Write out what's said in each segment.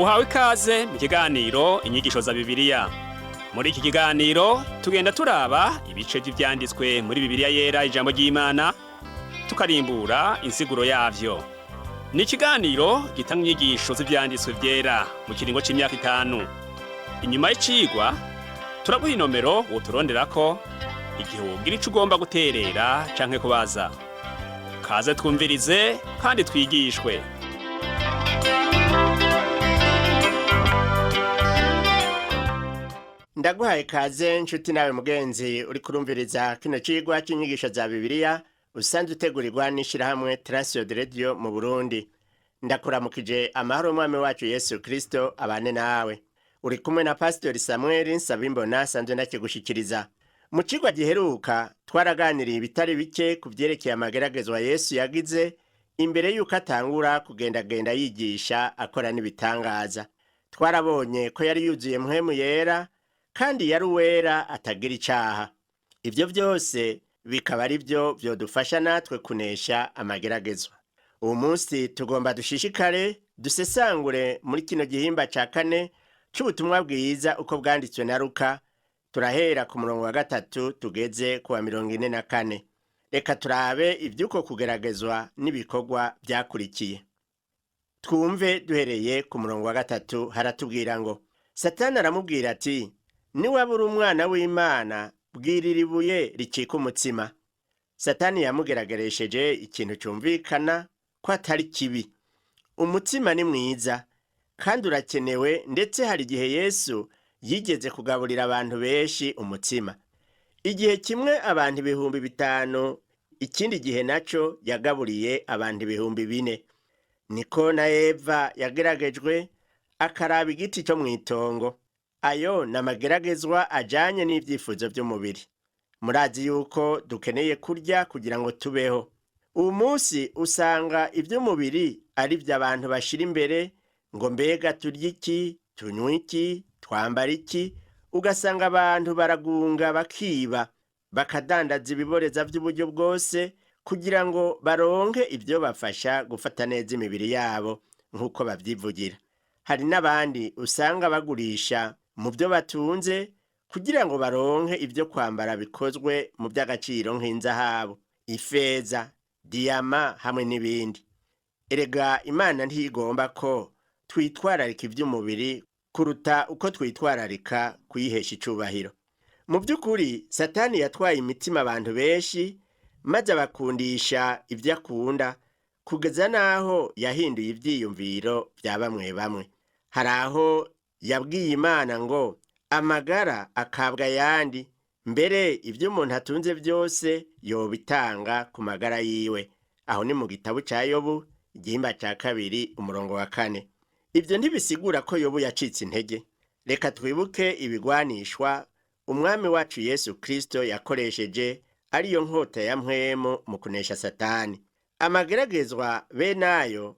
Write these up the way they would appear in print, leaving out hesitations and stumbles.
Uhawe ikaze mu kiganiro Inyigisho za Bibiliya. Muri iki kiganiro tugenda turaba ibice vy'ivyanditswe muri Bibiliya Yera, ijambo ry'Imana, tukarimbura insiguro yavyo. Ni ikiganiro gitanga inyigisho z'ivyanditswe vyera mu kiringo c'imyaka 5. Inyuma y'icigwa turaguha inomero woturonderako igihe wogira ico ugomba guterera canke kubaza. Kaze twumvirize kandi twigishwe. Ndaguhaye kaze nshuti nawe mugenzi uri kurumviriza kino cigwa c'inyigisho za Bibiliya usanzwe utegurirwa n'ishirahamwe Transworld Radio mu Burundi. Ndakuramukije amahoro y'Umwami wacu Yesu Kristo abane nawe. Uri kumwe na Pastori Samuel Nsabimbona asanzwe ndakigushikiriza. Mu cigwa giheruka twaraganiriye ibitari bike ku vyerekeye amageragezwa Yesu yagize imbere yuko atangura kugendagenda yigisha akora n'ibitangaza. Twarabonye ko yari yuzuye Mpwemu Yera kandi yari uwera atagira icaha. Ivyo vyose bikaba ari vyo vyodufasha natwe kunesha amageragezwa. Uwu munsi tugomba dushishikare dusesangure muri kino gihimba ca kane c'ubutumwa bwiza uko bwanditswe na Luka. Turahera ku murongo wa 3 tugeze ku wa 44. Reka turabe ivy'uko kugeragezwa n'ibikorwa vyakurikiye. Twumve duhereye ku murongo wa 3, haratubwira ngo: Satani aramubwira ati: "Niwaba uri umwana w'Imana, bwirira ibuye ricika umutsima." Satani yamugerageresheje ikintu cumvikana ko atari kibi. Umutsima ni mwiza kandi urakenewe, ndetse hari igihe Yesu yigeze kugaburira abantu benshi umutsima. Igihe kimwe abantu 5000, ikindi gihe naco yagaburiye abantu 4000. Niko na Eva yageragejwe akaraba igiti co mw'itongo. Ayo ni amageragezwa ajanye n'ivyifuzo vy'umubiri. Murazi yuko dukeneye kurya kugira ngo tubeho. Uwu munsi usanga ivy'umubiri ari vyo abantu bashira imbere, ngo mbega turya iki, tunywa iki, twambara iki? Ugasanga abantu baragunga bakiba, bakadandaza ibiboreza vy'uburyo bwose kugira ngo baronke ivyo bafasha gufata neza imibiri yabo nk'uko bavyivugira. Hari n'abandi usanga bagurisha mu vyo batunze kugira ngo baronke ivyo kwambara bikozwe mu vy'agaciro nk'inzahabu, ifeza, diyama hamwe n'ibindi. Erega Imana ntigomba ko twitwararika ivy'umubiri kuruta uko twitwararika kuyihesha icubahiro. Mu vy'ukuri Satani yatwaye imitima abantu benshi, maze abakundisha ivyo akunda, kugeza n'aho yahinduye ivyiyumviro vya bamwe bamwe. Hari aho yabwiye Imana ngo amagara akabwa ayandi, mbere ivyo umuntu atunze vyose yobitanga ku magara yiwe. Aho ni mu gitabo ca Yobu, igihimba ca 2 umurongo wa 4. Ivyo ntibisigura ko Yobu yacitse intege. Reka twibuke ibigwanishwa Umwami wacu Yesu Kristo yakoresheje, ariyo nkota ya mpwemu mu kunesha Satani. Amageragezwa bene ayo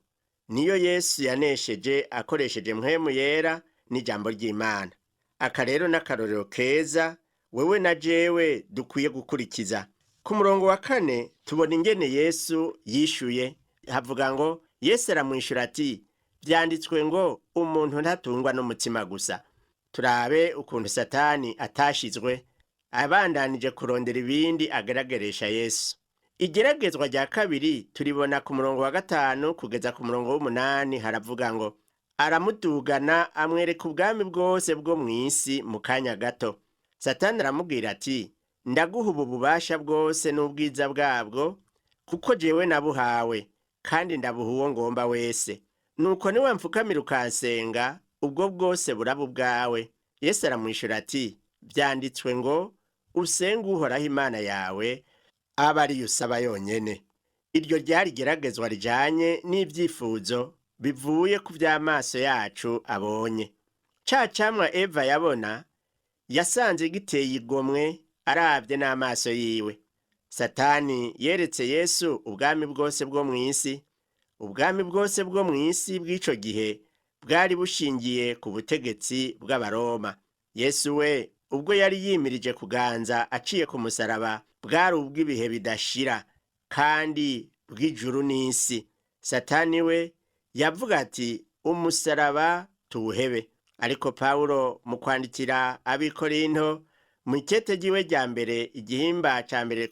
niyo Yesu yanesheje akoresheje Mpwemu Yera n'ijambo ry'Imana. Aka rero n'akarorero keza wewe na jewe dukwiye gukurikiza. Ku murongo wa 4 tubona ingene Yesu yishuye. Havuga ngo: Yesu aramwishura ati: "Vyanditswe ngo umuntu ntatungwa n'umutsima gusa." Turabe ukuntu Satani atashizwe, abandanije kurondera ibindi agerageresha Yesu. Igeragezwa rya kabiri turibona ku murongo wa 5 kugeza ku murongo w'8. Haravuga ngo: aramudugana amwereka ubwami bwose bwo mw'isi mu kanya gato. Satani aramubwira ati: "Ndaguha ubu bubasha bwose n'ubwiza bwabwo, kuko jewe nabuhawe, kandi ndabuha uwo ngomba wese. Nuko niwamfukamira ukansenga, ubwo bwose buraba ubwawe." Yesu aramwishura ati: "Vyanditswe ngo usenge Uhoraho Imana yawe, abe ariyo usaba yonyene." Iryo ryari igeragezwa rijanye n'ivyifuzo bivuye ku vy'amaso yacu abonye. Ca camwa Eva yabona yasanze giteye igomwe aravye n'amaso yiwe. Satani yeretse Yesu ubwami bwose bwo mw'isi. Ubwami bwose bwo mw'isi bw'ico gihe bwari bushingiye ku butegetsi bw'Abaroma. Yesu we ubwo yari yimirije kuganza aciye ku musaraba, bwari ubw'ibihe bidashira kandi bw'ijuru n'isi. Satani we yavuga ati: "Umusaraba Tuwuhebe. Ariko Pawulo mu kwandikira Abikorinto mu ikete ryiwe rya mbere, igihimba ca mbere,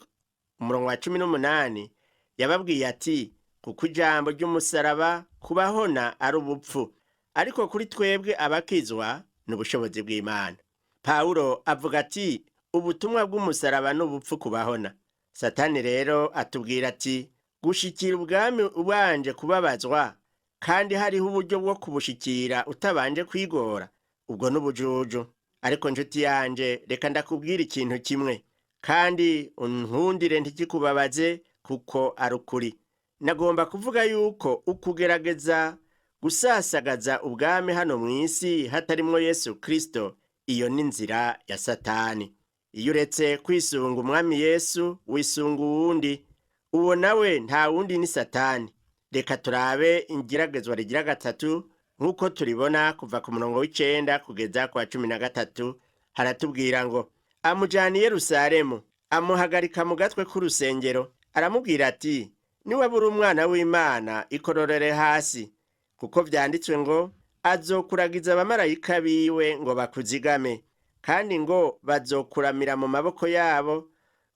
umurongo wa 18, yababwiye ati: "Kuko ijambo ry'umusaraba kubahona ari ubupfu, ariko kuri twebwe abakizwa ni ubushobozi bw'Imana." Pawulo avuga ati: "Ubutumwa bw'umusaraba n'ubupfu kubahona." Satani rero atubwira ati: "Gushikira ubwami ubanje kubabazwa, kandi hariho uburyo bwo kubushikira utabanje kwigora, ubwo n'ubujuju." Ariko nshuti yanje, reka ndakubwira ikintu kimwe, kandi unkundire ntikikubabaze, kuko ari ukuri. Nagomba kuvuga yuko ukugerageza gusasagaza ubwami hano mu isi hatarimwo Yesu Kristo, iyo ni inzira ya Satani. Iyo uretse kwisunga Umwami Yesu, wisunga uwundi. Uwo nawe nta wundi, ni Satani. Reka turabe ingeragezwa rigira gatatu nk'uko turibona kuva ku murongo w'9 kugeza ku wa 13. Haratubwira ngo: "Amujana i Yerusalemu, amuhagarika mu gatwe k'urusengero, aramubwira ati: 'Niwabura umwana w'Imana, ikororere hasi, kuko vyanditswe ngo: Azokuragiza abamarayika biwe ngo bakuzigame, kandi ngo bazokuramira mu maboko yabo,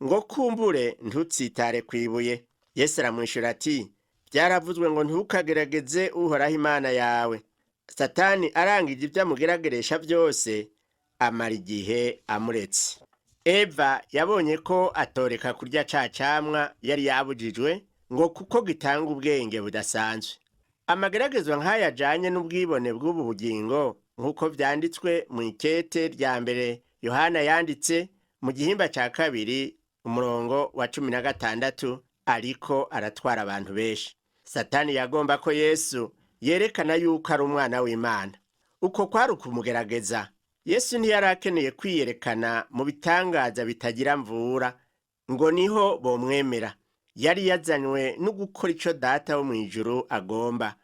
ngo kumbure ntutsitare kwibuye.' Yesu aramwishura ati: 'Byaravuzwe ngo: Ntukagerageze Uhoraho Imana yawe.' Satani arangije ibyo amugerageresha byose, amara igihe amuretse." Eva yabonye ko atoreka kurya ca camwa yari yabujijwe, ngo kuko gitanga ubwenge budasanzwe. Amageragezwa nk'aya ajanye n'ubwibone bw'ubu bugingo, nk'uko vyanditswe mu ikete rya mbere Yohana yanditse mu gihimba ca kabiri, umurongo wa 16, ariko aratwara abantu benshi. Satani yagomba ko Yesu yerekana yuko ari umwana w'Imana. Uko kwari ukumugerageza. Yesu ntiyari akeneye kwiyerekana mu bitangaza bitagira mvura ngo niho bomwemera. Yari yazanywe no gukora ico Data wo mw'ijuru agomba.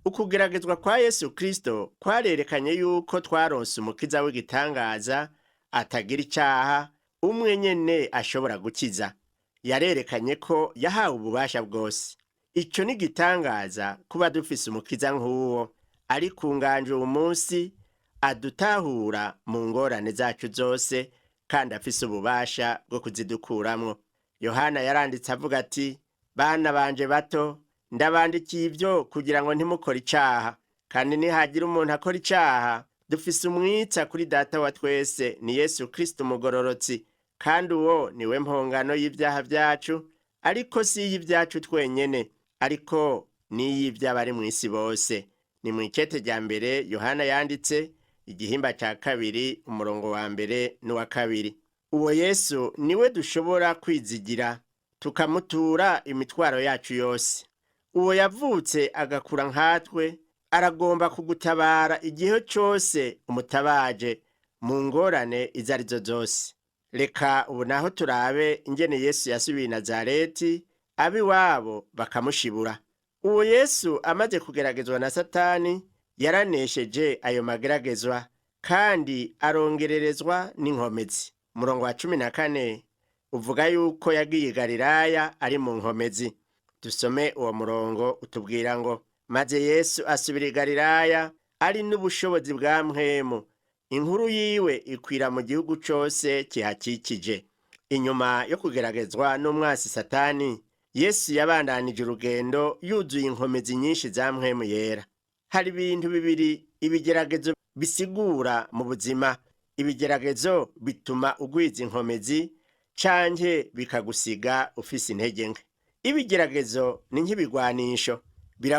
Ukugeragezwa kwa Yesu Kristo kwarerekanye yuko twaronse umukiza w'igitangaza atagira icaha, umwe nyene ashobora gukiza. Yarerekanye ko yahawe ububasha bwose. Ico ni igitangaza kuba dufise umukiza nk'uwo ari ku nganje uwu munsi, adutahura mu ngorane zacu zose, kandi afise ububasha bwo kuzidukuramwo. Yohana yaranditse avuga ati: "Bana banje bato, ndabandikiye ibyo kugira ngo ntimukore icaha. Kandi nihagira umuntu akora icaha, dufise umwitsa kuri Data wa twese, ni Yesu Kristo umugororotsi. Kandi uwo niwe mpongano y'ibyaha byacu, ariko si iy'ibyacu twenyene, ariko n'iy'iby'abari mu isi bose." Ni mu ikete rya mbere Yohana yanditse, igihimba cya kabiri, umurongo wa mbere n'uwa kabiri. Uwo Yesu niwe dushobora kwizigira, tukamutura imitwaro yacu yose. Uwo yavutse agakura nkatwe, aragomba kugutabara igihe cyose umutabaje mu ngorane izo arizo zose. Reka ubu naho turabe ingene Yesu yasubiye i Nazareti, ab'iwabo bakamushibura. Uwo Yesu amaze kugeragezwa na Satani, yaranesheje ayo mageragezwa kandi arongererezwa n'inkomezi. Umurongo wa 14 uvuga yuko yagiye i Galilaya ari mu nkomezi. Dusome uwo murongo, utubwira ngo: "Maze Yesu asubira i Galilaya ari n'ubushobozi bwa Mpwemu, inkuru yiwe ikwira mu gihugu cose kihakikije." Inyuma yo kugeragezwa n'umwasi Satani, Yesu yabandanije urugendo yuzuye inkomezi nyinshi za Mpwemu Yera. Hari ibintu bibiri ibigeragezo bisigura mu buzima. Ibigeragezo bituma ugwiza inkomezi canke bikagusiga ufise intege nke. Ibigeragezo ni nk'ibigwanisho,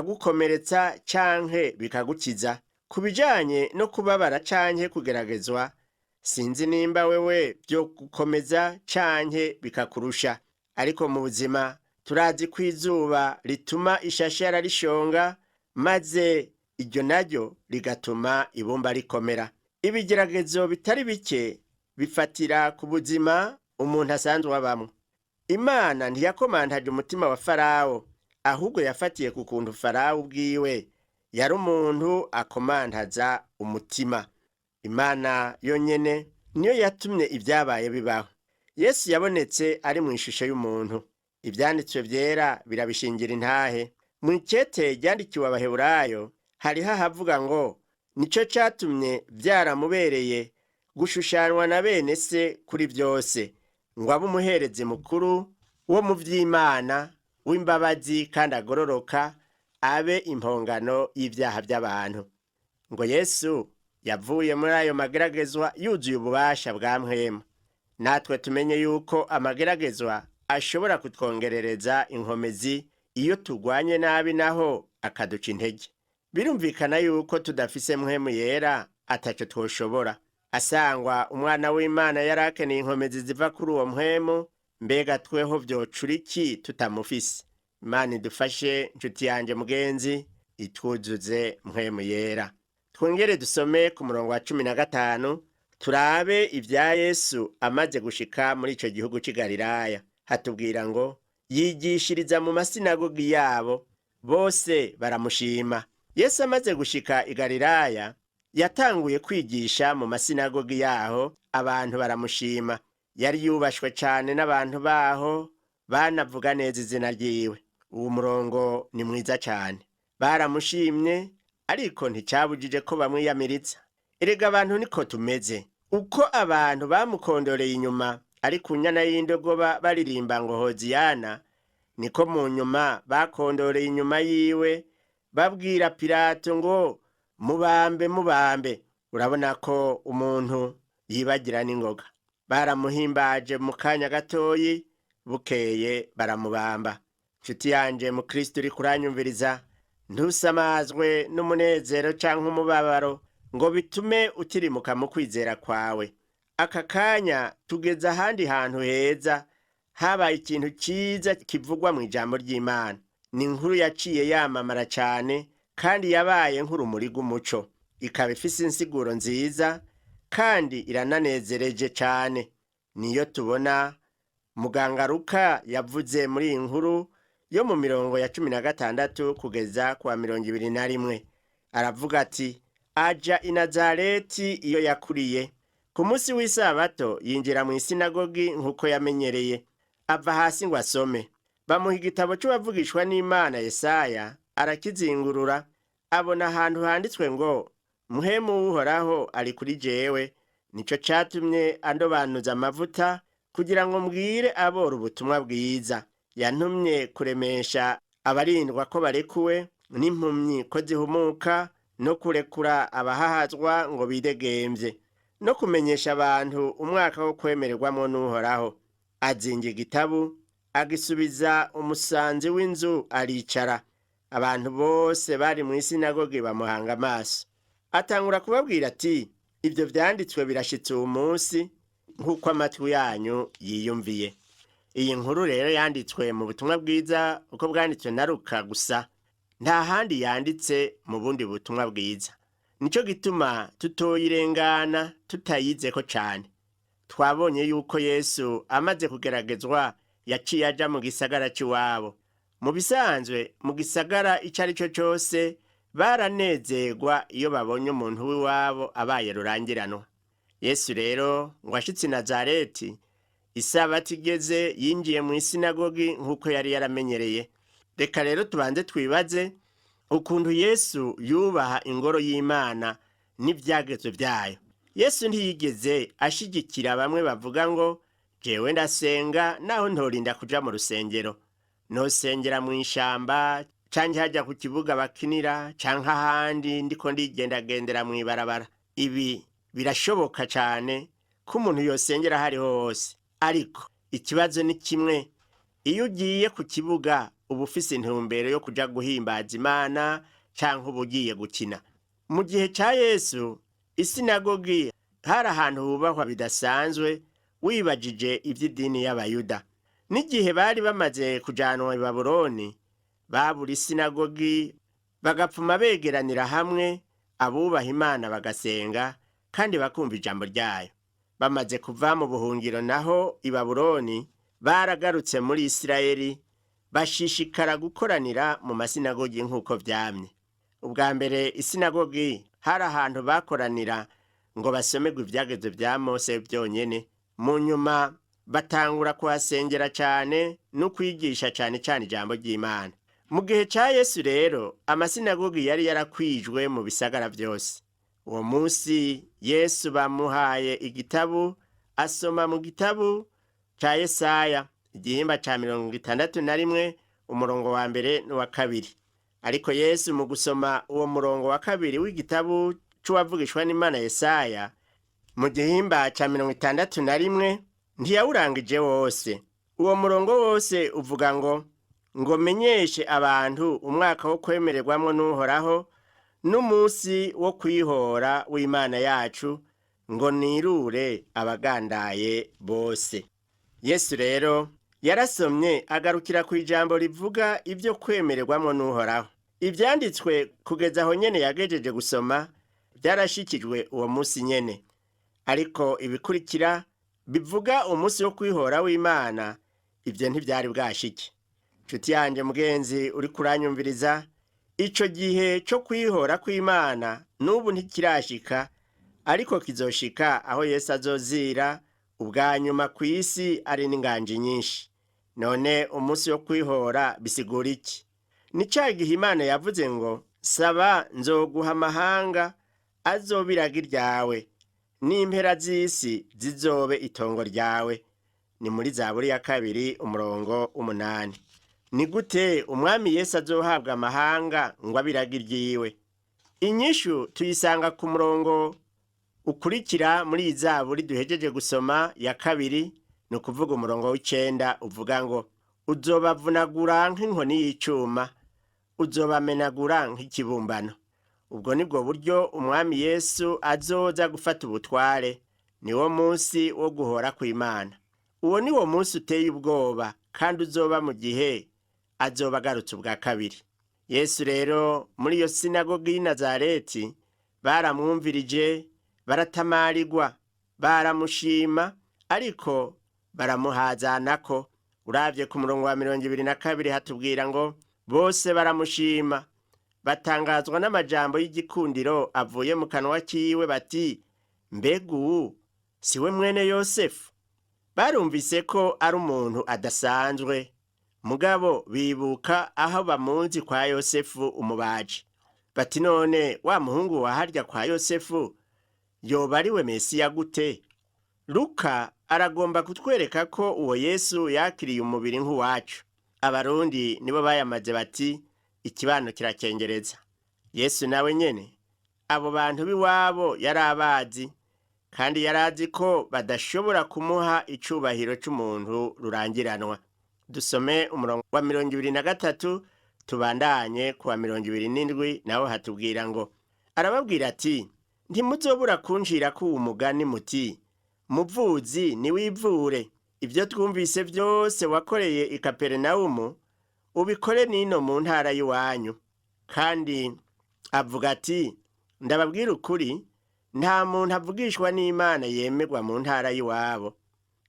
biragukomeretsa canke bikagukiza. Ku bijanye no kubabara canke kugeragezwa, sinzi nimba wewe byo gukomeza canke bikakurusha, ariko mu buzima turazi ko izuba rituma ishashara rishonga, maze iryo naryo rigatuma ibumba rikomera. Ibigeragezo bitari bike bifatira ku buzima umuntu asanzwe abamwo. Imana ntiyakomantaje umutima wa Farawo, ahubwo yafatiye ku kuntu Farawo ubwiwe yari umuntu akomantaza umutima. Imana yonyene niyo yatumye ibyabaye bibaho. Yesu yabonetse ari mu ishusho y'umuntu. Ibyanditswe byera birabishingira intahe. Mu ikete ryandikiwe Abaheburayo hariho ahavuga ngo: Nico catumye byaramubereye gushushanywa na bene se kuri byose, ngo abe umuherezi mukuru wo mu vy'Imana, w'imbabazi kandi agororoka, abe impongano y'ibyaha by'abantu. Ngo Yesu yavuye muri ayo mageragezwa yuzuye ububasha bwa mpwemu. Natwe tumenye yuko amageragezwa ashobora kutwongerereza inkomezi iyo tugwanye nabi, naho akaduca intege. Birumvikana yuko tudafise mpwemu yera ataco twoshobora. Asangwa umwana w'Imana yari akeneye inkomezi ziva kuri uwo mpwemu, mbega tweho vyocura iki tutamufise? Imana idufashe nshuti yanje mugenzi, itwuzuze mpwemu yera. Twongere dusome ku murongo wa 15, turabe ibya Yesu amaze gushika muri ico gihugu c'i Galilaya. Hatubwira ngo yigishiriza mu masinagogi yabo, bose baramushima. Yesu amaze gushika i Galilaya yatanguye kwigisha mu masinagogi yaho, abantu baramushima. Yari yubashwe cane n'abantu baho, banavuga neza izina ryiwe. Uwo murongo ni mwiza cane. Baramushimye, ariko nticabujije ko bamwiyamiriza. Erega abantu niko tumeze. Uko abantu bamukondoreye inyuma ari ku nyana y'indogoba baririmba ngo hoziyana, niko mu nyuma bakondoreye inyuma yiwe babwira Pilato ngo mubambe, mubambe. Urabona ko umuntu yibagira n'ingoga. Baramuhimbaje mu kanya gatoyi, bukeye baramubamba. Nshuti yanje mu Kristo uri kuranyumviriza, ntusamazwe n'umunezero canke umubabaro ngo bitume utirimuka mu kwizera kwawe. Aka kanya tugeze ahandi hantu heza, habaye ikintu ciza kivugwa mu ijambo ry'Imana. Ni inkuru yaciye yamamara cane kandi yabaye nk'urumuri rw'umuco, ikaba ifise insiguro nziza kandi irananezereje cane. Niyo tubona muganga Luka yavuze muri iyi nkuru yo mu mirongo ya 16 kugeza kuwa 21. Aravuga ati: aja i Nazareti iyo yakuriye. Ku munsi w'isabato yinjira mu isinagogi nk'uko yamenyereye, ava hasi ngo asome. Bamuha igitabo c'uwavugishwa n'Imana Yesaya, arakizingurura, abona ahantu handitswe ngo mpwemu w'Uhoraho ari kuri jewe, nico catumye andobanuza amavuta kugira ngo mbwire abora ubutumwa bwiza. Yantumye kuremesha abarindwa ko barekuwe, n'impumyi ko zihumuka, no kurekura abahahazwa ngo bidegemvye, no kumenyesha abantu umwaka wo kwemererwamwo n'Uhoraho. Azinga igitabu agisubiza umusanzi w'inzu, aricara. Abantu bose bari mu isinagogi bamuhanga amaso. Atangura kubabwira ati: ibyo vyanditswe birashitse uwu munsi nk'uko amatwi yanyu yiyumviye. Iyi nkuru rero yanditswe mu butumwa bwiza uko bwanditswe na Luka gusa, nta handi yanditse mu bundi butumwa bwiza. Nico gituma tutoyirengana tutayizeko cane. Twabonye yuko Yesu amaze kugeragezwa yaciye aja mu gisagara c'iwabo. Mu bisanzwe mu gisagara ico ari cyo cose baranezerwa iyo babonye umuntu w'iwabo abaye rurangiranwa. Yesu rero ngo ashitse i Nazareti, isabato igeze yinjiye mu isinagogi nk'uko yari yaramenyereye. Reka rero tubanze twibaze ukuntu Yesu yubaha ingoro y'Imana n'ivyagezwe vyayo. Yesu ntiyigeze ashigikira bamwe bavuga ngo jewe ndasenga naho ntorinda kuja mu rusengero, nosengera mu ishamba canke hajya ku kibuga bakinira canke ahandi ndiko ndigendagendera mw'ibarabara. Ibi birashoboka cane ko umuntu yosengera ahariho hose, ariko ikibazo ni kimwe: iyo ugiye ku kibuga uba ufise intumbero yo kuja guhimbaza Imana canke uba ugiye gukina? Mu gihe ca Yesu, isinagogi hari ahantu hubahwa bidasanzwe, wibajije ivy'idini y'Abayuda. N'igihe bari bamaze kujanwa i Babuloni, babura isinagogi bagapfuma begeranira hamwe, abubaha Imana bagasenga kandi bakumva ijambo ryayo. Bamaze kuva mu buhungiro naho i Babuloni, baragarutse muri Isirayeli, bashishikara gukoranira mu masinagogi nk'uko vyamye. Ubwa mbere isinagogi hari ahantu bakoranira ngo basomerwe ivyagezwe vya Mose vyonyene. Mu nyuma batangura kuhasengera cane no kwigisha cane cane ijambo ry'Imana. Mu gihe ca Yesu rero, amasinagogi yari yarakwijwe mu bisagara vyose. Uwo munsi Yesu bamuhaye igitabu, asoma mu gitabu ca Yesaya igihimba ca 61, umurongo wa mbere n'uwa kabiri. Ariko Yesu mu gusoma uwo murongo wa kabiri w'igitabu c'uwavugishwa n'Imana Yesaya mu gihimba ca 61, ntiyawurangije wose. Uwo murongo wose uvuga ngo menyeshe abantu umwaka wo kwemererwamwo n'Uhoraho, n'umunsi wo kwihora w'Imana yacu, ngo nirure abagandaye bose. Yesu rero yarasomye agarukira ku ijambo rivuga ibyo kwemererwamwo n'Uhoraho. Ivyanditswe kugeza aho nyene yagejeje gusoma byarashikijwe uwo munsi nyene, ariko ibikurikira bivuga umunsi wo kwihora w'Imana, ibyo ntivyari bwashike. Nshuti yanje mugenzi uri kuranyumviriza, ico gihe co kwihora kw'Imana n'ubu ntikirashika, ariko kizoshika aho Yesu azozira ubwa nyuma ku isi ari n'inganji nyinshi. None umunsi wo kwihora bisigura iki? Ni ca gihe Imana yavuze ngo: saba nzoguha amahanga azobiraga iryawe, n'impera z'isi zizobe itongo ryawe. Ni muri Zaburi ya 2 umurongo 8. Ni gute umwami Yesu azohabwa amahanga ngo abiraga iryiwe? Inyishu tuyisanga ku murongo ukurikira muri Zaburi duhejeje gusoma ya 2, ni ukuvuga umurongo w'9 uvuga ngo: uzobavunagura nk'inkoni y'icuma, uzobamenagura nk'ikibumbano. Ubwo nibwo buryo umwami Yesu azoza gufata ubutware. Niwo munsi wo guhora kw'Imana. Uwo niwo munsi uteye ubwoba, kandi uzoba mu gihe azoba agarutse ubwa kabiri. Yesu rero muri iyo sinagogi y'i Nazareti baramwumvirije, baratamarirwa, baramushima, ariko baramuhazanako. Uravye ku murongo wa 22 hatubwira ngo: bose baramushima, batangazwa n'amajambo y'igikundiro avuye mu kanwa kiwe, bati: mbega uwu si we mwene Yosefu? Barumvise ko ari umuntu adasanzwe, mugabo bibuka aho bamuzi kwa Yosefu umubaji, bati: none wa muhungu wa harya kwa Yosefu yoba ari we Mesiya gute? Luka aragomba kutwereka ko uwo Yesu yakiriye umubiri nk'uwacu. Abarundi nibo bayamaze bati: ikibano kirakengereza. Yesu nawe nyene abo bantu b'iwabo yari abazi, kandi yarazi ko badashobora kumuha icubahiro c'umuntu rurangiranwa. Dusome umurongo wa 23 tubandanye ku wa 27, naho hatubwira ngo: arababwira ati: ntimuzobura kunjira ko uwo mugani muti: muvuzi niwivure, ibyo twumvise byose wakoreye i Kaperinawumu ubikore nino mu ntara y'iwanyu. Kandi avuga ati: ndababwira ukuri, nta muntu avugishwa n'Imana yemerwa mu ntara y'iwabo.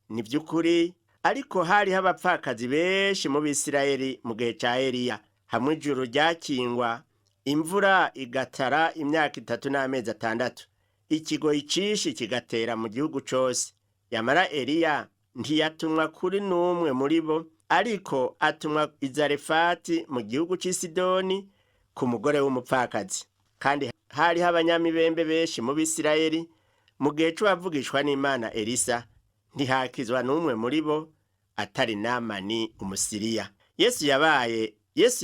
Ni by'ukuri, ariko hariho abapfakazi benshi mu Bisirayeli mu gihe ca Eliya, hamwe ijuru ryakingwa, imvura igatara imyaka 3 n'amezi 6, ikigoyi cishi kigatera mu gihugu cose. Yamara Eliya ntiyatumwa kuri n'umwe muri bo, ariko atumwa i Zarefati mu gihugu c'i Sidoni ku mugore w'umupfakazi. Kandi hariho abanyamibembe benshi mu Bisirayeli mu gihe c'uwavugishwa n'Imana Elisa, ntihakizwa n'umwe muri bo atari Namani Umusiriya. Yesu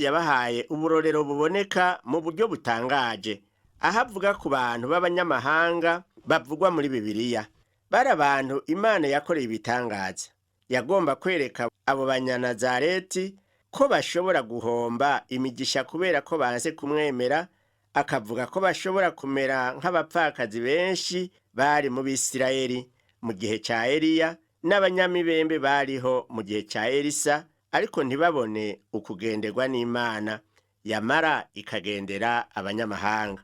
yabahaye uburorero buboneka mu buryo butangaje, aho avuga ku bantu b'abanyamahanga bavugwa muri Bibiliya. Bari abantu Imana yakoreye ibitangaza. Yagomba kwereka abo banyanazareti ko bashobora guhomba imigisha kubera ko banse kumwemera, akavuga ko bashobora kumera nk'abapfakazi benshi bari mu Bisirayeli mu gihe ca Eliya, n'abanyamibembe bariho mu gihe ca Elisa, ariko ntibabone ukugenderwa n'Imana, yamara ikagendera abanyamahanga.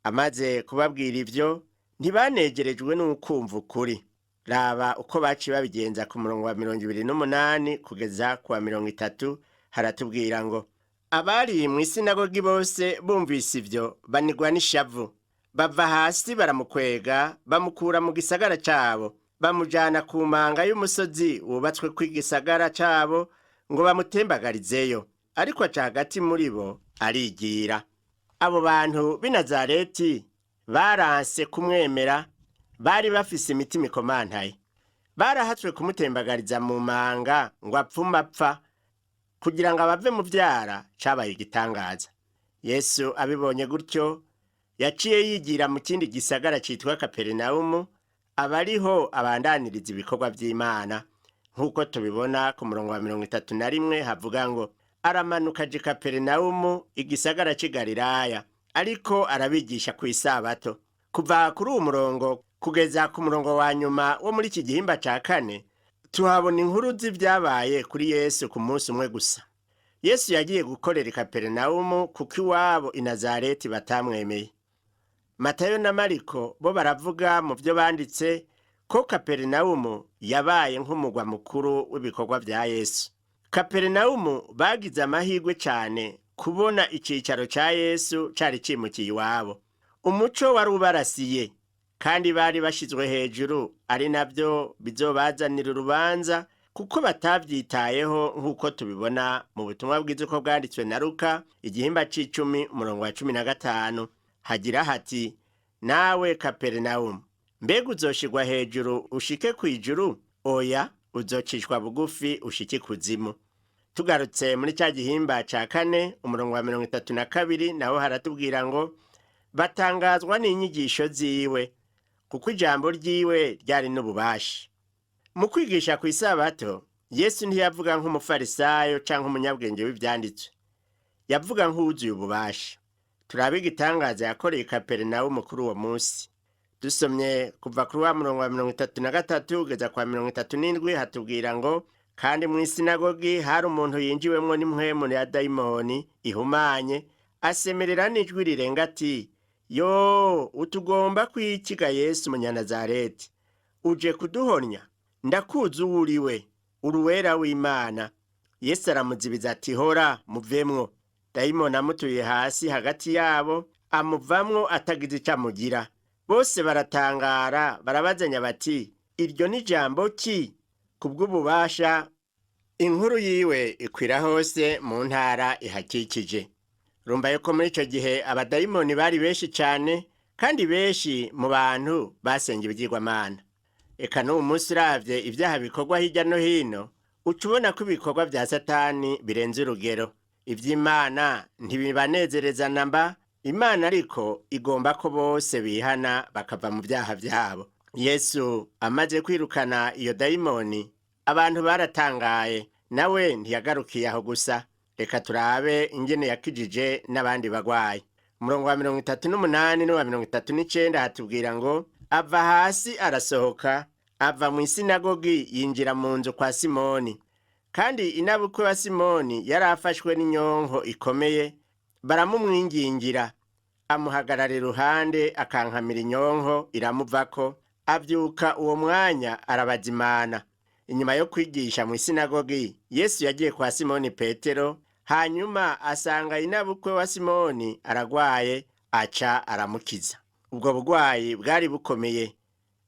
Amaze kubabwira ivyo, ntibanegerejwe n'ukumva ukuri. Raba uko baciye babigenza ku murongo wa 28 kugeza ku wa 30, haratubwira ngo: abari mw'isinagogi bose bumvise ivyo banigwa n'ishavu, bava hasi baramukwega, bamukura mu gisagara cabo, bamujana ku manga y'umusozi wubatswe kw'igisagara cabo ngo bamutembagarizeyo. Ariko aca hagati muri bo arigira. Abo bantu b'i Nazareti Baranse kumwemera, bari bafise imitima ikomantaye. Barahatswe kumutembagariza mu manga ngo apfume apfa, kugira ngo abave mu vyara cabaye igitangaza. Yesu abibonye gutyo, yaciye yigira mu kindi gisagara citwa Kaperinawumu, aba ariho abandaniriza ibikorwa vy'Imana, nk'uko tubibona ku murongo wa 31 havuga ngo: aramanuka aja i Kaperinawumu, igisagara c'i Galilaya, ariko arabigisha kw'isabato. Kuva kuri uwu murongo kugeza ku murongo wa nyuma wo muri iki gihimba ca kane, tuhabona inkuru z'ivyabaye kuri Yesu ku munsi umwe gusa. Yesu yagiye gukorera i Kaperinawumu kuko iwabo i Nazareti batamwemeye. Matayo na Mariko bo baravuga mu vyo banditse ko Kaperinawumu yabaye nk'umugwa mukuru w'ibikorwa vya Yesu. Kaperinawumu bagize amahirwe cane kubona icicaro ca Yesu cari cimukiye iwabo. Umuco wari ubarasiye, kandi bari bashizwe hejuru, ari navyo bizobazanira urubanza kuko batavyitayeho, nk'uko tubibona mu butumwa bwiza uko bwanditswe na Luka igihimba c'icumi umurongo wa 15, hagira hati: nawe Kaperinawumu, mbega uzoshirwa hejuru ushike kw'ijuru? Oya, uzocishwa bugufi ushike ikuzimu. Tugarutse muri ca gihimba ca kane umurongo wa 32, naho haratubwira ngo: batangazwa n'inyigisho ziwe, kuko ijambo ryiwe ryari n'ububasha. Mu kwigisha kw'isabato, Yesu ntiyavuga nk'umufarisayo canke umunyabwenge w'ivyanditswe, yavuga nk'uwuzuye ububasha. Turabe igitangaza yakoreye i Kaperinawumu kuri uwo munsi. Dusomye kuva kuri wa murongo wa 33 kugeza kwa 37, hatubwira ngo: kandi mw'isinagogi hari umuntu yinjiwemwo n'impwemu ya dayimoni ihumanye, asemerera n'ijwi rirenga ati: yo, utugomba kwikiga Yesu Umunyanazareti? Uje kuduhonya? Ndakuzi uwo uriwe, uruwera w'Imana. Yesu aramuzibiza ati: hora, muvemwo. Dayimoni amutuye hasi hagati yabo, amuvamwo atagize ico amugira. Bose baratangara, barabazanya bati: iryo ni jambo ki? Kubw'ububasha inkuru yiwe ikwira hose mu ntara ihakikije. Rumva yuko muri ico gihe abadayimoni bari benshi cane, kandi benshi mu bantu basenga ibigirwamana. Eka n'uwu munsi uravye ivyaha bikorwa hirya no hino, uca ubona ko ibikorwa vya Satani birenze urugero. Ivy'Imana ntibibanezereza namba. Imana ariko igomba ko bose bihana bakava mu vyaha vyabo. Yesu amaze kwirukana iyo dayimoni, abantu baratangaye. Nawe ntiyagarukiye aho gusa. Reka turabe ingene yakijije n'abandi bagwayi. Umurongo wa 38 n'uwa 39 hatubwira ngo: ava hasi arasohoka, ava mu isinagogi yinjira mu nzu kwa Simoni. Kandi inabukwe wa Simoni yari afashwe n'inyonko ikomeye, baramumwingingira. Amuhagarara iruhande, akankamira inyonko iramuvako, avyuka uwo mwanya arabazimana. Inyuma yo kwigisha mu isinagogi, Yesu yagiye kwa Simoni Petero, hanyuma asanga inabukwe wa Simoni aragwaye, aca aramukiza. Ubwo bugwayi bwari bukomeye,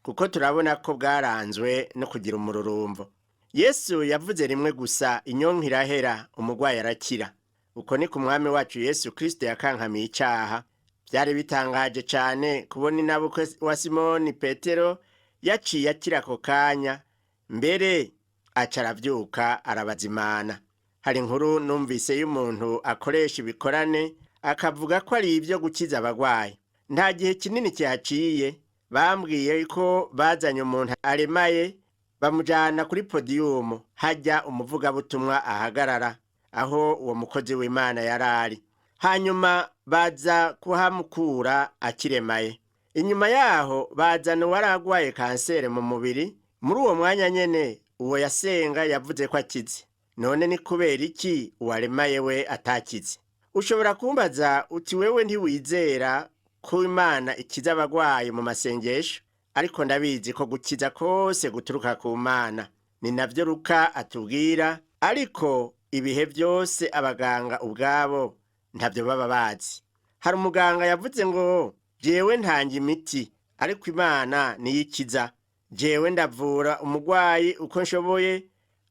kuko turabona ko bwaranzwe no kugira umururumvo. Yesu yavuze rimwe gusa, inyonko irahera, umugwayi arakira. Uko ni ku mwami wacu Yesu Kristo yakankamiye icaha. Vyari bitangaje cane kubona inabukwe wa Simoni Petero yaciye akira ako kanya, mbere aca aravyuka arabazimana. Hari inkuru numvise y'umuntu akoresha ibikorane, akavuga ko ari ivyo gukiza abagwayi. Nta gihe kinini kihaciye, bambwiye ko bazanye umuntu aremaye, bamujana kuri podiyumu, hajya umuvugabutumwa ahagarara aho uwo mukozi w'Imana yari ari. Hanyuma baza kuhamukura akiremaye. Inyuma yaho bazana uwari agwaye kanseri mu mubiri. Muri uwo mwanya nyene uwo yasenga yavuze ko akize. None ni kubera iki uwaremaye we atakize? Ushobora kumbaza uti: wewe ntiwizera ko Imana ikiza abagwayi mu masengesho? Ariko ndabizi ko gukiza kose guturuka ku Mana. Ni navyo Luka atubwira, ariko ibihe byose abaganga ubwabo ntabyo baba bazi. Hari umuganga yavuze ngo: jewe ntanga imiti, ariko Imana niyo ikiza. Jewe ndavura umugwayi uko nshoboye,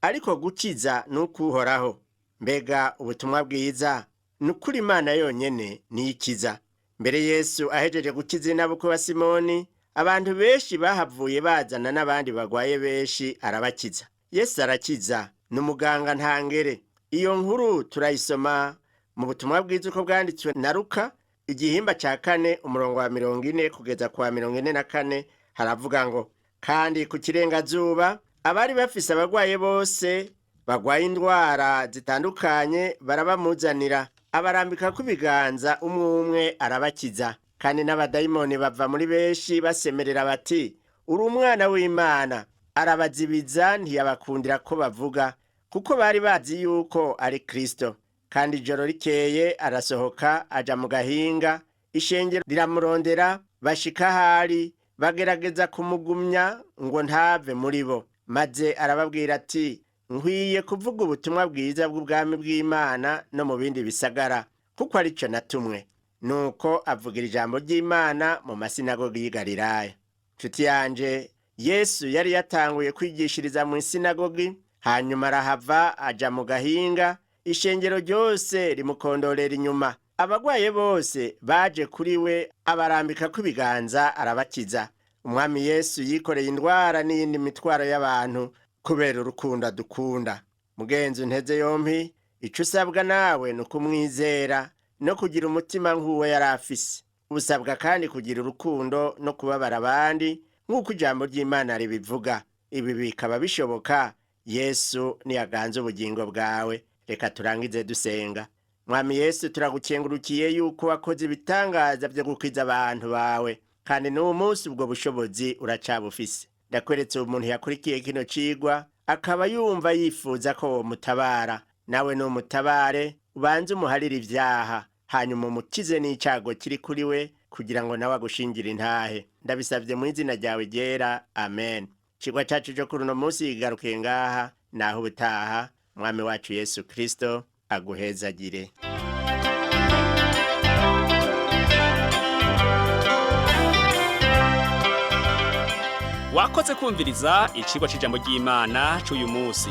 ariko gukiza ni ukuhoraho. Mbega ubutumwa bwiza! Ni ukuri Imana yonyene niyo ikiza. Mbere Yesu ahejeje gukiza inabukwe wa Simoni, abantu benshi bahavuye bazana n'abandi bagwaye benshi arabakiza. Yesu arakiza, ni umuganga ntangere. Iyo nkuru turayisoma mu butumwa bwiza uko bwanditswe na Luka, igihimba ca 4 umurongo wa 40 kugeza kwa 44, haravuga ngo: kandi ku kirengazuba abari bafise abagwaye bose bagwaye indwara zitandukanye barabamuzanira, abarambika ibiganza umwe umwe arabakiza. Kandi n'abadayimoni bava muri benshi basemerera bati: uri umwana w'Imana. Arabazibiza ntiyabakundira ko bavuga, kuko bari bazi yuko ari Kristo. Kandi ijoro rikeye arasohoka aja mu gahinga, ishengero riramurondera, bashika ahari bagerageza kumugumya ngo ntave muri bo. Maze arababwira ati: nkwiye kuvuga ubutumwa bwiza bw'ubwami bw'Imana no mu bindi bisagara, kuko arico natumwe. Nuko avugira ijambo ry'Imana mu masinagogi y'i Galilaya. Nshuti yanje, Yesu yari yatanguye kwigishiriza mu isinagogi, hanyuma arahava aja mu gahinga, ishengero ryose rimukondorera inyuma. Abagwaye bose baje kuri we, abarambikako ibiganza arabakiza. Umwami Yesu yikoreye indwara n'iyindi mitwaro y'abantu kubera urukundo adukunda. Mugenzi unteze yompi, ico usabwa nawe ni ukumwizera no kugira umutima nk'uwo yari afise. Usabwa kandi kugira urukundo no kubabara abandi nk'uko ijambo ry'Imana ribivuga. Ibi bikaba bishoboka Yesu niyaganza ubugingo bwawe. Reka turangize dusenga. Mwami Yesu, turagukengurukiye yuko wakoze ibitangaza byo gukiza abantu bawe, kandi n'uwo munsi ubwo bushobozi uracabufise. Ndakweretse umuntu yakurikiye kino cigwa akaba yumva yifuza ko womutabara. Nawe numutabare, ubanze umuharire ivyaha, hanyuma umukize n'icago kiri kuri we, kugira ngo nawe agushingire intahe. Ndabisavye mu izina ryawe ryera, amen. Icigwa cacu co kuri uno munsi kigarukiye ngaha, naho ubutaha. Mwami wacu Yesu Kristo aguhezagire. Wakoze kumviriza icigwa c'ijambo ry'Imana c'uyu munsi.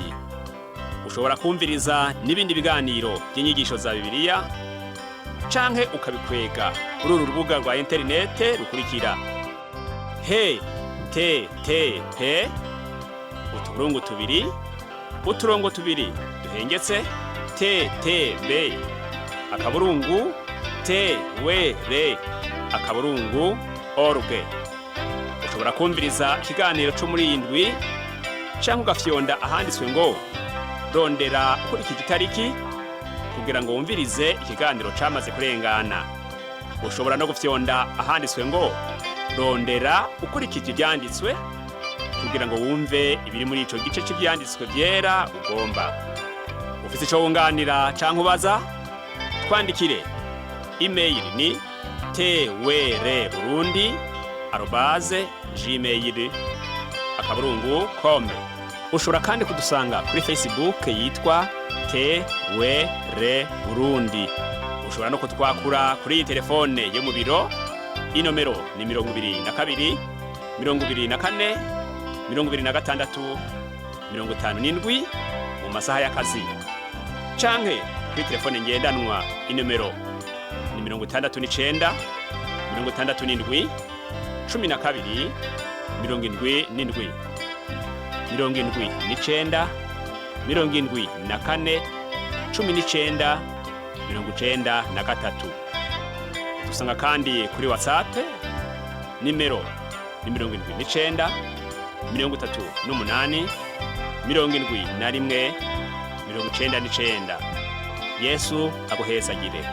Ushobora kumviriza n'ibindi biganiro by'inyigisho za Bibiliya canke ukabikwega kuri uru rubuga rwa interinete rukurikira: he t t p utuburungu tubiri uturongo tubiri duhengetse t t b akaburungu t w r akaburungu org. Ushobora kumviriza ikiganiro cyo muri iyi ndwi canke ugafyonda ahanditswe ngo rondera ukurikije itariki kugira ngo wumvirize ikiganiro camaze kurengana. Ushobora no gufyonda ahanditswe ngo rondera ukurikije ivyanditswe kugira ngo wumve ibiri muri ico gice c'ivyanditswe vyera ugomba. Ufise ico wunganira canke ubaza, twandikire. Email ni twrburundi@gmail.com. Ushobora kandi kudusanga kuri Facebook yitwa TWR Burundi. Ushobora no kutwakura kuri iyi telefone yo mu biro, inomero ni 22 24 26 57 mu masaha y'akazi, canke kuri telefone ngendanwa inomero ni 69 67 12 77 79 74 19 93. Dusanga kandi kuri WhatsApp nimero ni 79 38 71 99. Yesu aguhezagire.